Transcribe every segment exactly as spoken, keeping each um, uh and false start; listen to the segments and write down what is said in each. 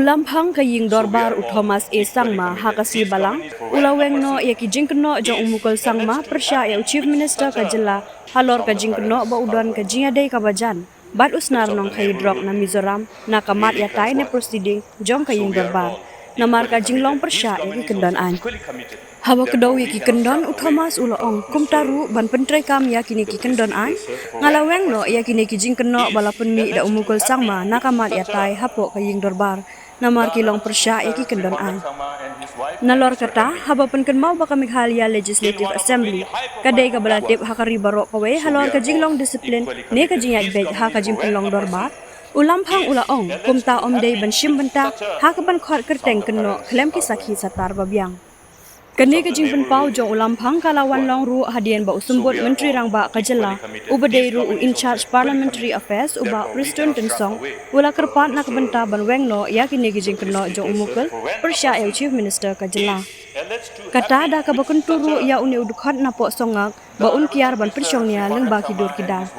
Lamphang ka ïing dorbar u Thomas A Sangma ha ka sngi Balang, u la weng noh ïa ki jingkynnoh jong u Mukul Sangma pyrshah ïa u Chief Minister ka jylla halor ka jingkynnoh ba u don ka jingïadei kaba jan bad u snar nongkhaïi drok na Mizoram na ka mat ïatai ne proceeding jong ka ïing dorbar, namar ka jinglong pyrshah ïa ki kyndon aiñ. Haba kdew ïa ki kyndon, u Thomas u la ong, kumta ruh ban pyntreikam ïa kine ki kyndon aiñ, nga la weng noh ïa kine ki jingkynnoh ba la pynmih da u Mukul Sangma na ka mat ïatai hapoh ka ïing dorbar, namar ki long pyrshah ïa ki kyndon aiñ. Nalor kata, haba pynkynmaw ba ka Meghalaya Legislative Assembly ka dei kaba la tip ha ka ri baroh kawei halor ka jinglong discipline ne ka jingïaid beit ha ka jingpynlong dorbar, u Lamphang u la ong, kumta ym dei ban shim bynta ha kaban khot kyrteng kynnoh khlem ki sakhi satar ba biang. Kane ka jingpynpaw jong u Lamphang ka la wan long ruh hadien ba u Symbud Myntri Rangbah ka jylla, uba dei ruh u In-charge Parliamentary Affairs, u Bah Prestone Tynsong, u la kyrpad na ka bynta ban weng noh ïa kine ki jingkynnoh jong u Mukul pyrshah ïa u Chief Minister ka jylla. Kata da kaba kyntu ruh ïa une u dkhot na Pohsongngat ba un kiar ban pynshong nia lyngba ki dur ki dar.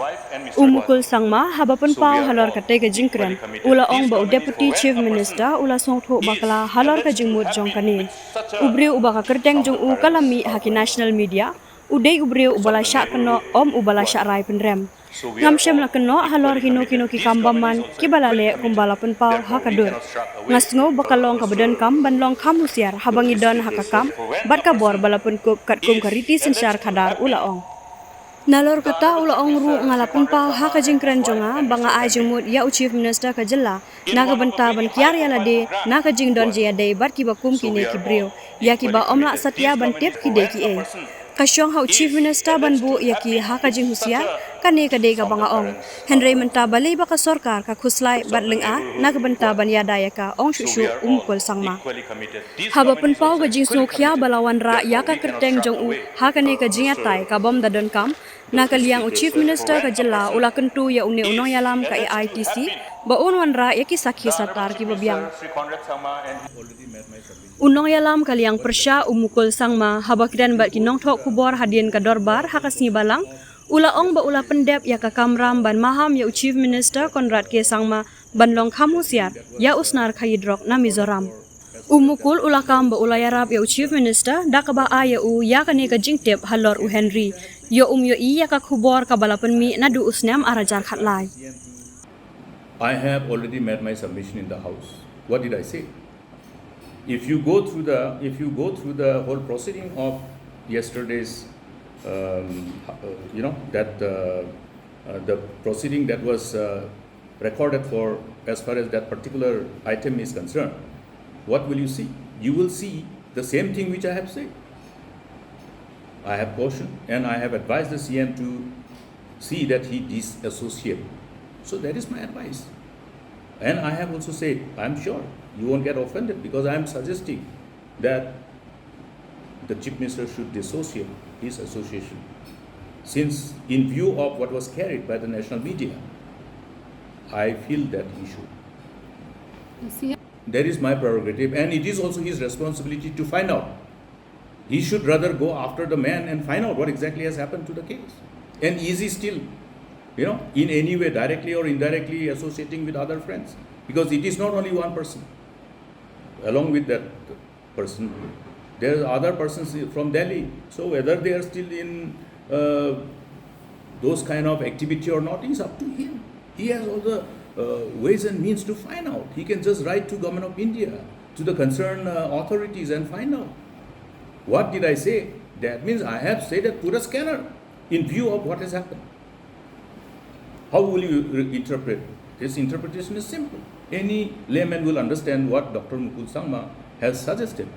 U Mukul Sangma, haba pynpaw halor katei ka jingkren, u la ong ba u Deputy Chief Minister u la sngewthuh bakla halor ka jingmut jong kane. U briew uba ka kyrteng jong u ka la mih ha ki national media, u dei u briew uba la shah kynnoh, ym uba la shah rai pynrem. Ngam shym la kynnoh halor kino kino ki kam bymman kiba la leh kumba la pynpaw ha ka dur. Nga sngew ba ka long kaba donkam ban long kham husiar haba ngi don ha ka kam bad ka bor ba la pynkup katkum ka riti synshar khadar, u la ong. Nalor kata u la ong ruh, nga la pynpaw ha ka jingkren jong nga ba nga ai jingmut ïa u Chief Minister ka jylla na ka bynta ban kiar ïa lade na ka jingdon jingïadei bad kiba kum kine ki briew, ïa kiba ym lah satia ban tip ki dei kiei. Ka shong ha u Chief Minister ban buh ïa ki ha ka jinghusiar, kane ka dei kaba nga ong. Hynrei mynta balei ba ka sorkar ka khuslai bad lyngngoh na ka bynta ban ïada ïa ka, ong shuh shuh u Mukul Sangma. Haba pynpaw ka jingsngewkhia ba la wanrah ïa ka kyrteng jong u ha kane ka jingïatai ka bym da donkam, na ka liang u Chief Minister ka jylla u la kyntu ïa une u nongïalam ka A I T C ba un wanrah ïa ki sakhi satar kiba biang. U nongïalam ka liang pyrshah u Mukul Sangma, haba kren bad ki nongthoh khubor hadien ka dorbar ha ka sngi Balang, u la ong ba u la pyndep ïa ka kamram ban maham ïa u Chief Minister Conrad K Sangma ban long kham husiar ïa u snar khaïi drok na Mizoram. U Mukul u la kam ba u la ïarap ïa u Chief Minister da kaba ai ïa u ïa kane ka jingtip halor u Henry, ïoh um ïohi ïa ka khubor kaba la pynmih naduh u snem ar hajar khatlai. I have already made my submission in the House. What did I say? If you go through the, if you go through the whole proceeding of yesterday's, um, uh, you know, that uh, uh, the proceeding that was uh, recorded for, as far as that particular item is concerned, what will you see? You will see the same thing which I have said. I have cautioned and I have advised the C M to see that he disassociate. So that is my advice. And I have also said, I'm sure you won't get offended because I am suggesting that the Chief Minister should dissociate his association. Since, in view of what was carried by the national media, I feel that he should. That is my prerogative, and it is also his responsibility to find out. He should rather go after the man and find out what exactly has happened to the case. And is he still, you know, in any way, directly or indirectly, associating with other friends? Because it is not only one person. Along with that person, there are other persons from Delhi. So whether they are still in uh, those kind of activity or not is up to him. He has all the uh, ways and means to find out. He can just write to Government of India, to the concerned uh, authorities and find out. What did I say? That means I have said that put a scanner in view of what has happened. How will you re- interpret? This interpretation is simple. Any layman will understand what Doctor Mukul Sangma has suggested.